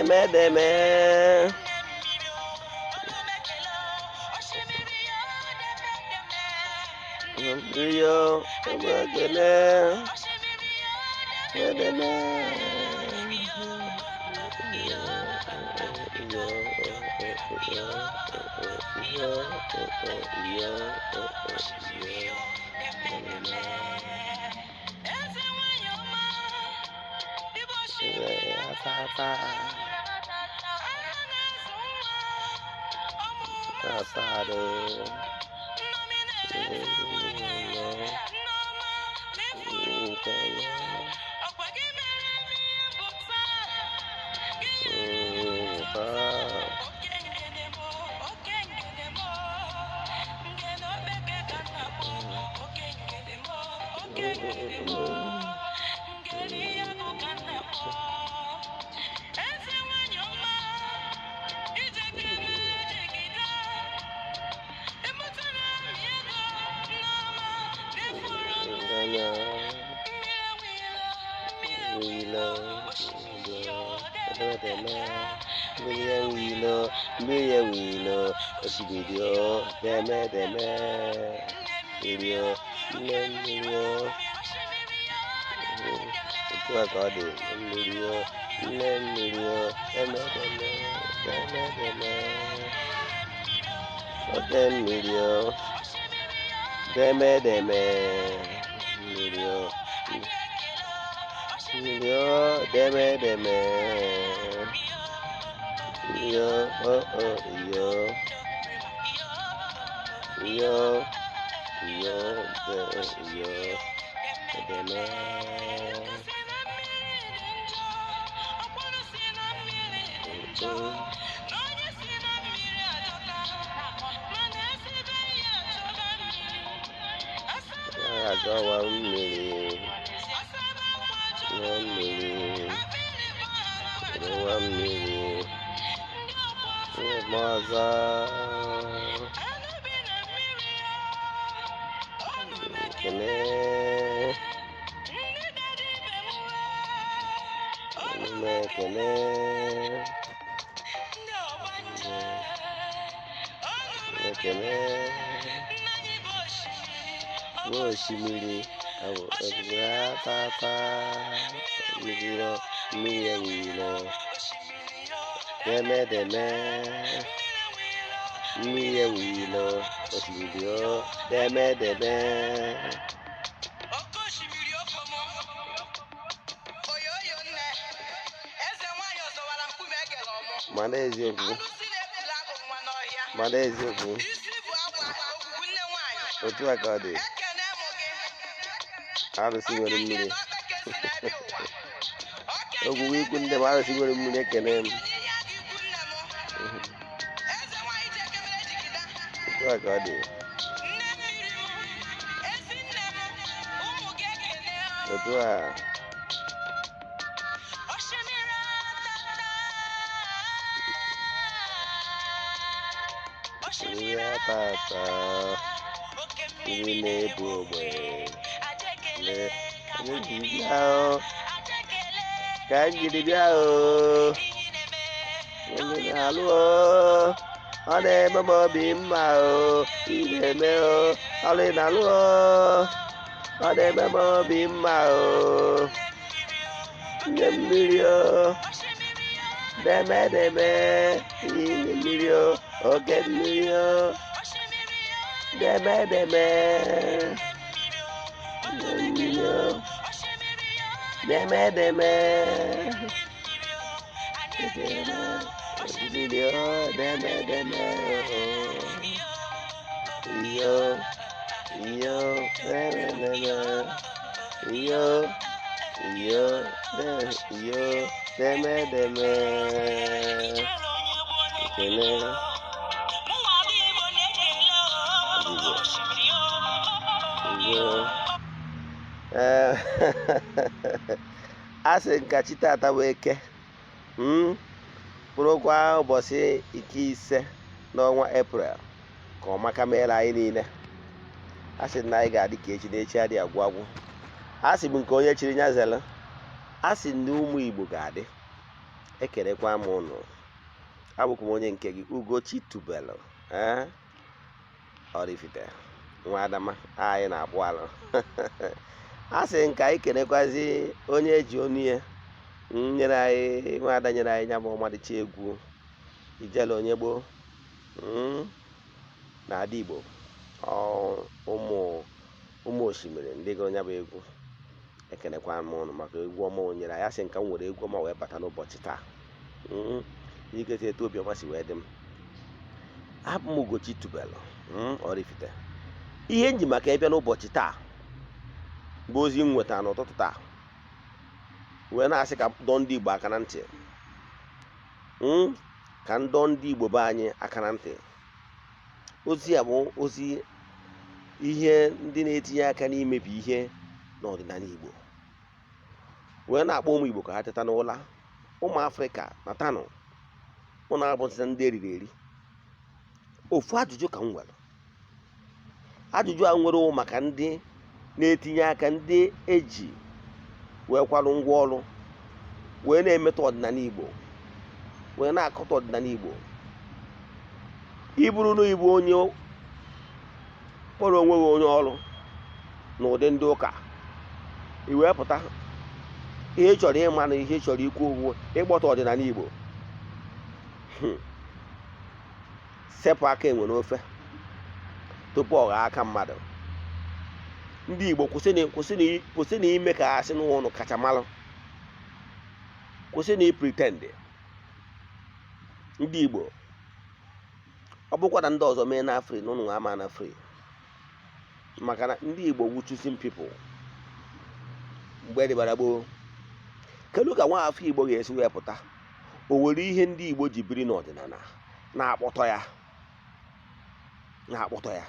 Deme deme. Mmiri o, ekele deme. Asado. Mmiri enwilo, osimiri o, deme deme, mmiri o, nne mmiri o, otu a ka ọ dị, mmiri o, nne mmiri o, deme deme, deme deme, oke mmiri o, deme deme, mmiri o, mmiri o, deme deme. Yo, oh, oh, yo, yo, yo, yo, deme. Agọwa mmiri, nwa mmiri, nwa mmiri, nwa ọzọ. Ekele, emume ekele, ekele, nwa osimiri, awụ osimiri atata, mmiri mmiri enwilo, deme deme, mmiri enwilo, osimiri o, deme deme. Oke osimiri Okomo, oyoyo nne, eze nwanyị ọzọwara nkume egere ọmụ, Mana eziokwu, alụsị na-ekpula agụ nwa n'ọhịa, mana eziokwu, isi bụ agwa ogwugwu nne nwanyị, otu a ka ọ dị, ekene mụ gị, arụsị nwere okeke mmiri. na okpeke si n'ebe ụwa, okeke Ogwugwu ikwu na nne m, arụsị nwere mmiri, ekene m. ebe ihe aga ikwu nne m, eze nwanyị ji ekemere jigida, Otu a ka ọ dị, nne mmiri m, ezi nne m, ụmụ gị ekene. Otu a. Osimiri atata, Mmiri osimiri atata, oke mmiri mmiri na-ebu na-ebu ogbe. ogbe, ajekele Lee, ka anyị mụ ji ji bịa bịa, o, ajekele ka anyị jiri bịa o, ihe na-eme onye na-alụ o, ọ na-eme m obi mma o, ị na-eme o, ọrụ ị na-alụ o, ọ na-eme m obi mma o, nne mmiri o, deme deme, nne mmiri o, oke mmiri o, deme deme, nne mmiri o, deme deme, osimiri o, deme deme o, iyo, iyo, deme deme, iyo, iyo, iyo, deme deme, ekele. Iyo. Ee, a sị nka chi tata bụ Eke, bụrụkwa ụbọchị nke 5 n'ọnwa Eprel, ka ọmaka meere anyị niile. A sị na anyị ga-adị ka echi na echi adịghị agwụ agwụ. A sị m nke onye chiri ya zere. A sị na ụmụ Igbo ga-adị. Ekelekwa m ụnụ. Abụkwa m onye nke gị, Ugochi Tubelu, ee, Oraifite nwa Adama anyị na-akpụ alụ. A sị m ka anyị kelekwazi onye eji onu ya nyere anyị, nwaada nyere anyị ya bụ ọmarịcha egwu Ijele onye gboo na ada Igbo, ụmụ ụmụ osimiri ndị gụrụ ya bụ egwu. Ekenekwa m ụnụ maka egwu ọma o nyere anyị. Asị nka m were egwu ọma wee bata n'ụbọchị taa, ikete etu obiọma si wee dị m. Abụ m Ugochi Tubelu Oraifite. Ihe nji maka ịbịa n'ụbọchị taa bụ ozi m nwetara n'ụtụtụ taa, wee na-asị ka dọọ ndị Igbo aka na ntị, ka m dọọ ndị Igbo be anyị aka na ntị. Ozi a bụ ozi ihe ndị na-etinye aka n'imebi ihe n'ọdịnala Igbo, wee na-akpọ ụmụ Igbo ka ha teta n'ụla. Ụmụ Afrịka na tanụ ụnụ abụzịna ndị eriri eri. Ofu ajụjụ ka m nwere, ajụjụ a nwere maka ndị na-etinye aka, ndị eji wee kwarụ ngwa ọrụ wee na-emetọ ọdịnala Igbo, wee na-akọta ọdịnala Igbo. Ịbụrụ na ịbụ onye kpọrọ onwe gị onye ọrụ n'ụdị ndị ụka, i wee pụta, ihe ị chọrọ ịma na ihe ị chọrọ ikwu okwu ịkpọta ọdịnala Igbo, sepụ aka enwe n'ofe tupu ọ ghaa aka mmadụ. Ndị Igbo, kwụsị na ime ka ha sị n'ụnụ kacha malụ. Kwụsị na pretend. Ndị Igbo, ọ bụkwa na ndị ọzọ mee na free na ụnụ ama na free, maka na ndị Igbo wu choosing people mgbe dịbara gboo. Kedu ka nwa afọ Igbo ga-esi wee pụta, o were ihe ndị Igbo ji biri n'ọdịnala na-akpọtọ ya, na-akpọtọ ya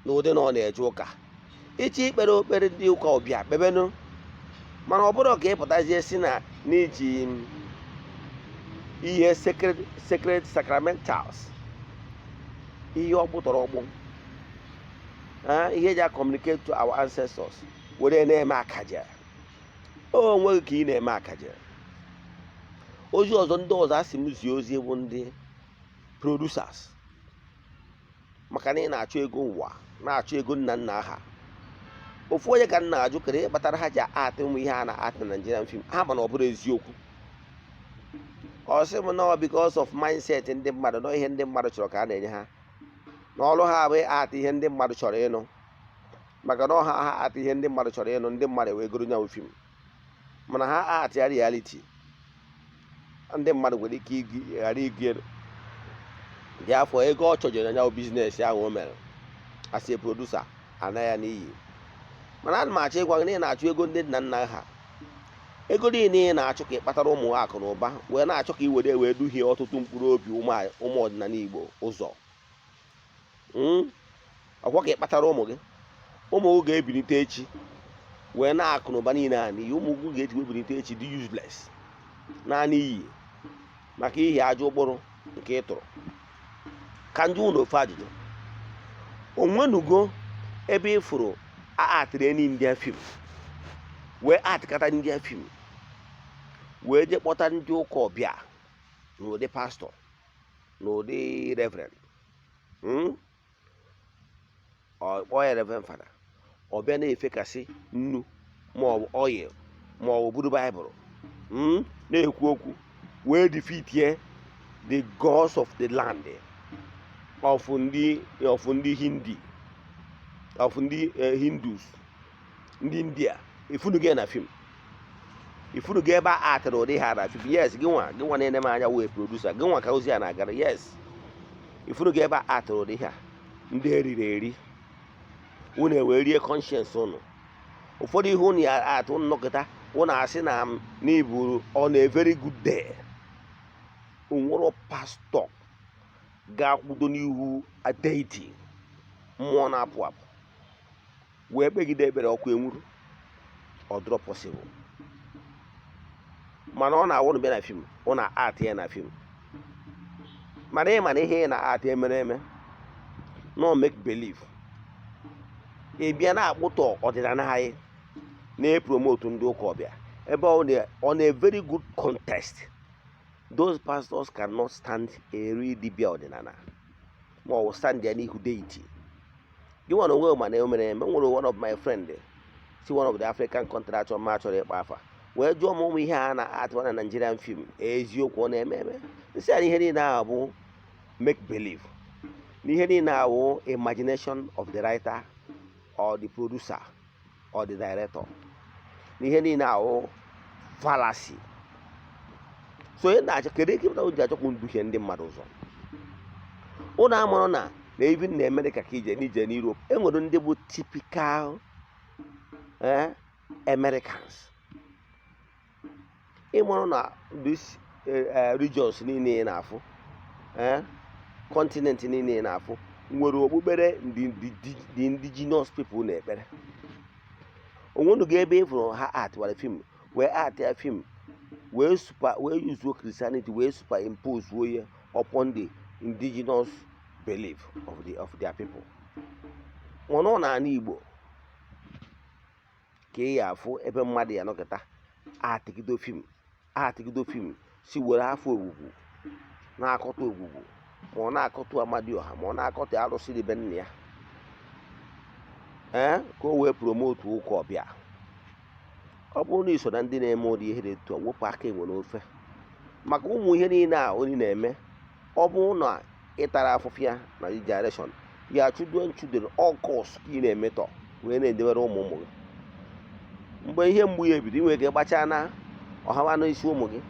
n'ụdị na ọ na-eje ụka? Ịchọ ikpere okpere ndị ụka ọbịa, kpebenụ, mana ọ bụrụ ka ị pụtazie si na n'iji ihe sacred sacramentals, ihe ọgbụ tọrọ ọgbụ, ihe eji communicate to our ancestors, were na-eme akaja o nweghị ka ị na-eme akaja. Ozi ọzọ, ndị ọzọ asị m zie ozi bụ ndị producers, maka na ị na-achọ ego ụwa, na-achọ ego nna nna ha. Ofu onye ka m na-ajụ, kere ihe kpatara ha ji atị ụmụ ihe a na-atị na Nigerian film ha, mana ọ bụrụ eziokwu? Ọ sị m na because of mindset ndị mmadụ, na ihe ndị mmadụ chọrọ ka a na-enye ha n'ọrụ ha bụ atị ihe ndị mmadụ chọrọ ịnụ, maka na ọha ha atị ihe ndị mmadụ chọrọ ịnụ, ndị mmadụ wee goro nyanwụ film. Mana ha atị ya reality, ndị mmadụ nwere ike ghara igi dị afọ ego ọ chọjere na nyanwụ business ahụ o mere as a producer ana ya n'iyi. Mana ana m achọ ịgwa gị na ị na-achụ ego ndị nna nna ha, ego niile ị na-achụ ka ị kpatara ụmụ akụ na ụba, wee na-achọ ka ị were wee duhie ọtụtụ mkpụrụ obi ụmụ ọdịnala Igbo ụzọ. Ọkwa ka ị kpatara ụmụ gị, ụmụ gị ga-ebilite echi wee na-akụ na ụba niile a n'iyi. Ụmụ gị ga-eji ebilite echi dị useless naanị iyi maka ihi ajọ ụkpụrụ nke ị tụrụ. Ka njụ ụlọ ofe ajụjụ: onwenugo ebe ị fụrụ atịrị eni India film, wee atịkata India film, wee jee kpọta ndị ụka ọbịa n'ụdị pastọ, n'ụdị reverend, Ọ kpọọ ya reverend father, ọ bịa na-efekasị nnu ma ọ bụ oil ma ọ bụ buru Baịbụl, na-ekwu okwu wee defeatie the gods of the land of ndị Hindi, of ndị Hindus, ndị India? Ifunugo na film? Ifunugo ebe a atịrị ụdị ha na film? Yes, gị nwa, gị nwa na-ene m anya wee producer, gị nwa ka ozi a na-agara. Yes, ifunugo ebe a atịrị ụdị ha? Ndị eriri eri, unu ewee rie conscience unu. Ụfọdụ ihe unu ya atụ nnọkọta, unu asị na m n'iburu on a very good day. Onwero pastọ ga-akwudo n'ihu deity, mmụọ na-apụ apụ, wee kpegide ekpere ọkụ enwuru. Ọ dịrọ possible. Mana ọ na-awụ bịa na film, ọ na-atị ya na film, mana ị ma na ihe ị na-atị emere eme no make believe. Ị bịa na-akpụtọ ọdịnala anyị, na-epromote ndị ụka ọbịa. Ebe ọ na on a very good contest, those pastors cannot stand a real dibia ọdịnala ma ọ bụ stand ya n'ihu deity. Gị nwere onwe, mana o mere eme. Nwere one of my friend si one of the African country achọ ma chọrọ ịkpa afa, wee jụọ m ụmụ ihe a na-atụwa na Nigerian film, eziokwu ọ na-eme eme? Nsị a na ihe niile ahụ bụ make believe, na ihe niile ahụ imagination of the writer or the producer or the director, na ihe niile ahụ fallacy. So onye na-achọ, kedu ike ịpụta ji achọkwu nduhie ndị mmadụ ụzọ? Ụnụ amụrụ na even na America, ka ije n'ije n'Europe, enwere ndị bụ typical Americans. Ịmụrụ na this regions niile ị na-afụ, continent niile ị na-afụ, nwere okpukpere the indigenous people na-ekpere. Onwenugo ebe ị fụrụ ha atịwara film wee atịa film wee super wee use Christianity wee superimpose ya upon the indigenous belief of their people? Mana ọ na-ala Igbo ka ị ya afụ ebe mmadụ ya nọkịta atịgido film si were afọ ogwugwu na-akọta ogwugwu, ma ọ na-akọtụ Amadioha, ma ọ na-akọtụ arụsị dị be nna ya, ee, ka o wee promote ụka ọbịa. Ọ bụrụ na iso na ndị na-eme ụdị ihe dị etu a, wepụ aka enwe n'ofe maka ụmụ ihe niile a onye na-eme. Ọ bụrụ na ị tara afụfụ ya na generation ya, children, children, all course ka ị na-emetọ wee na-edebere ụmụ ụmụ gị. Mgbe ihe mgbu ya ebido, inwe ike gbachaa na ọhawa n'isi ụmụ gị.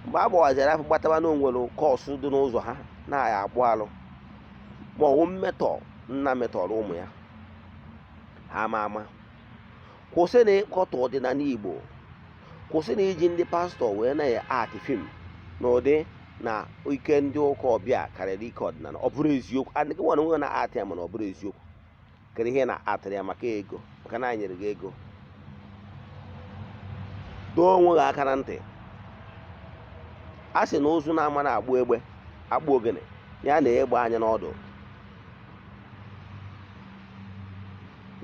Mgbe a gbawaziri afọ gbatawa na onwere curse dị n'ụzọ ha na-aya akpụ alụ, ma ọ bụ mmetọ nna metọrọ ụmụ ya ha ama ama. Kwụsị na ịkọtọ ọdịnala Igbo. Kwụsị na iji ndị pastọ wee na-atị film n'ụdị na ike ndị ụka ọbịa karịrị ike ọdịnala. Ọ bụrụ eziokwu adịghị nwa onwe na-atị ya, mana ọ bụrụ eziokwu, kedu ihe na-atịrị ya? Maka ego, maka na anyị nyere gị ego. Doo onwe gị aka na ntị. A sị na ụzụ na-ama na-agbụ egbe akpụ ogene ya na-egbe anya n'ọdụ.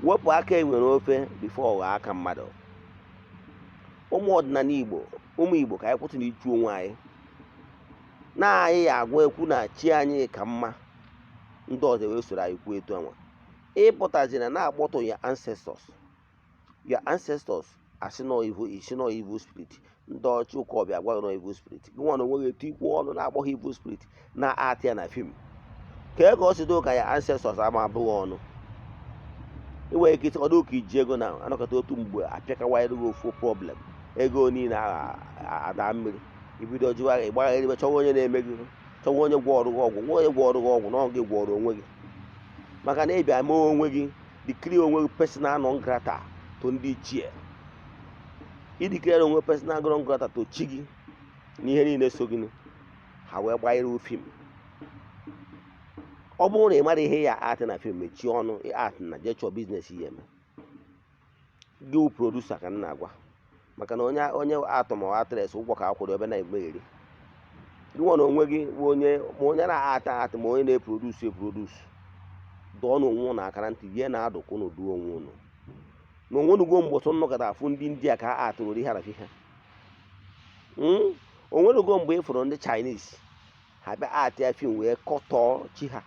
Wepụ aka enwe n'ofe before ọghọ aka mmadụ. Ụmụ ọdịnala Igbo, ụmụ Igbo, ka anyị kwụsị na ichu onwe anyị na anyị ya agwa ekwu na chi anyị ka mma. Ndị ọzọ wee soro anyị kwuo etu anwa. Ịpụtazina na-akpọtụ ya ancestors, your ancestors, asị nọ evil, isi nọ evil spirit. Ndị ọchị ụka ọbịa gwa gị nọ evil spirit. Gị nwa na onwe gị etu ikwu ọnụ na-akpọ ha evil spirit, na-atị ya na film kee ka ọ si dị ka ya ancestors ama abụghị ọnụ. Ị nwere ike ịsị ọdụ ka iji ego na anọkọta otu mgbe apịakawanyere gị ofu problem, ego niile ahụ ada mmiri. Ibido jụwa, ịgbagharị chọwa onye na-eme gị, chọwa onye gwọọrụ gị ọgwụ, nwa onye gwọọrụ gị ọgwụ na ọ gị gwọrọ onwe gị, maka na ịbịa mee onwe gị declare onwe gị personal non grata to ndị ichie. Ideclare onwe personal non grata to chi gị na ihe niile so gị, ha wee gbanyere film. Ọ bụrụ na ị mara ihe ya atị na film, mechie ọnụ. Atị na jee chọọ business ya eme gị wụ producer ka m na-agwa, maka na onye atọ ma actress ụgwọ ka akwụrụ ebe na-emegheri gị nwa na onwe gị bụ onye ma onye na-ata atị ma onye na-eproduce eproduce. Dọọ na onwe ụnụ aka na ntị, ihe na-adụkọ unu duo onwe unu na onwe nugo mgbọtụ nnọkọta afụ ndị India ka ha atụrụ ihe arafi ha. Onwenugo mgbe ị fụrụ ndị Chinese ha bịa atị ya film wee kọtọọ chi ha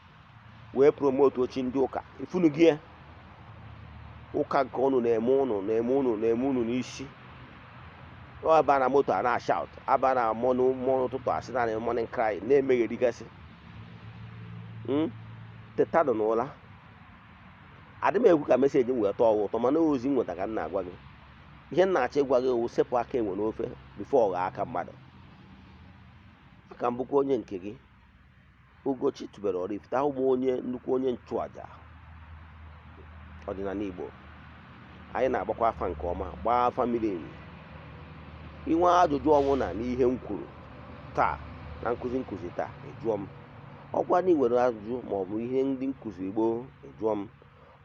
wee promote chi ndị ụka? Ifunu gị ya ụka nke unu na-eme, unu na-eme, unu na-eme unu n'isi. Ọ ba na moto a na-ashout, aba na mọnụ mọnụ ụtụtụ, asị na morning cry na-emegherigasị. Tetanụ n'ụla. Adị m ekwu ka message m wee tọọ ụtọ, mana ozi m nweta ka m na-agwa gị. Ihe m na-achọ ịgwa gị wụ sepụ aka enwe n'ofe before ọ ghọọ aka mmadụ. Aka m bụkwa onye nke gị, Ugochi tubelu Oraifite, ahụ bụ onye nnukwu onye nchụaja ọdịnala Igbo. Anyị na-agbakwa afa nke ọma, gbaa afa miri emi. Inwe ajụjụ ọbụla n'ihe m kwuru taa na nkụzi taa, ejụọ m. Ọkwa na ị nwere ajụjụ ma ọ bụ ihe ndị nkụzi gboo, ejụọ m.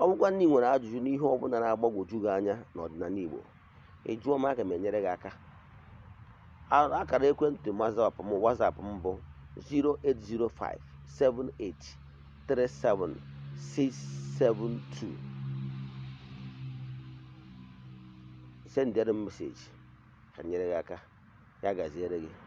Ọ bụkwa na ị nwere ajụjụ n'ihe ọbụla na-agbagwoju gị anya n'ọdịnala Igbo, ejụọ m, aga m enyere gị aka. Akara ekwentị WhatsApp m bụ 08057837672. Sendere m message. Ka m nyere gị aka. Ya gaziere gị.